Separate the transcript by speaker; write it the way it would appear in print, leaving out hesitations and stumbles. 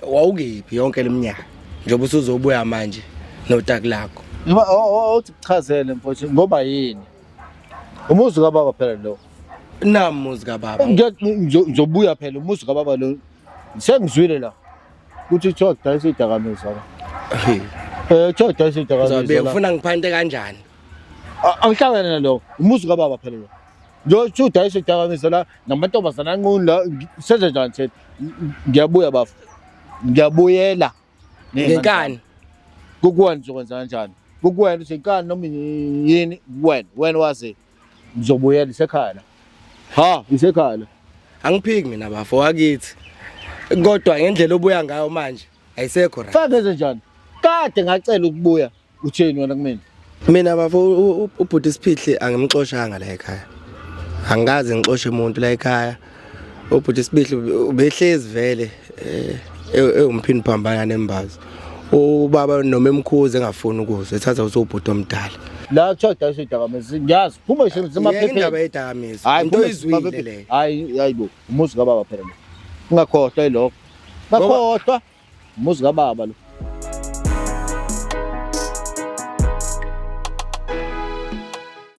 Speaker 1: Wawukephi yonke leminyaka? Njengoba usuzobuya manje notaki lakho.
Speaker 2: Noma othi kuchazele mfowethu ngoba yini? Umuzi kababa phela lo.
Speaker 1: Nami muzi kababa.
Speaker 2: Ngizobuya phela umuzi kababa lo. Sengizwile la. Kuthi kuthiwa kudayisa idakamizwa la. Kuthiwa kudayisa idakamizwa
Speaker 1: Uzobe
Speaker 2: la.
Speaker 1: ufuna ngiphante kanjani?
Speaker 2: Angihlangene naloko. Umuzi kababa phela lo. Nje kuthiwa udayisa idakamizwa la namantombazane anqunu la senze njani thina? Ngiyabuya bafo. Ngiyabuyela.
Speaker 1: Ngenkani.
Speaker 2: Kukuwena uzokwenza kanjani? Kukuwena usenkani noma yini? Kuwena, wena wazi. Ngizobuyela isekhaya la. Ha, isekhaya la.
Speaker 1: Angiphiki mina bafo wakithi. Kodwa ngendlela obuya ngayo manje ayisekho right.
Speaker 2: Faka ngenze njani? Kade ngacela ukubuya. Utheni wena kumina?
Speaker 1: Mina bafo ubhuti Siphihli angimxoshanga la ekhaya. Angikaze ngixoshe umuntu la ekhaya. Ubhuti Siphihli ubehlezi vele eh, ewumphini phambana nembazo. Ubaba noma emkhuze engafuni ukuzwa ethatha usubhuti omdala.
Speaker 2: La kuthiwa kudayiswa idakamizwa. Ngiyazi, phuma ngisho
Speaker 1: Yeka
Speaker 2: emaphepheni.
Speaker 1: indaba yedakamizwa.
Speaker 2: Hayi,
Speaker 1: Into
Speaker 2: phuma
Speaker 1: oyizwile
Speaker 2: emaphepheni.
Speaker 1: leyo.
Speaker 2: Hayi, hayi bo, umuzi kababa phela lo. Ungakhohlwa yilokho. Ungakhohlwa. Umuzi kababa lo.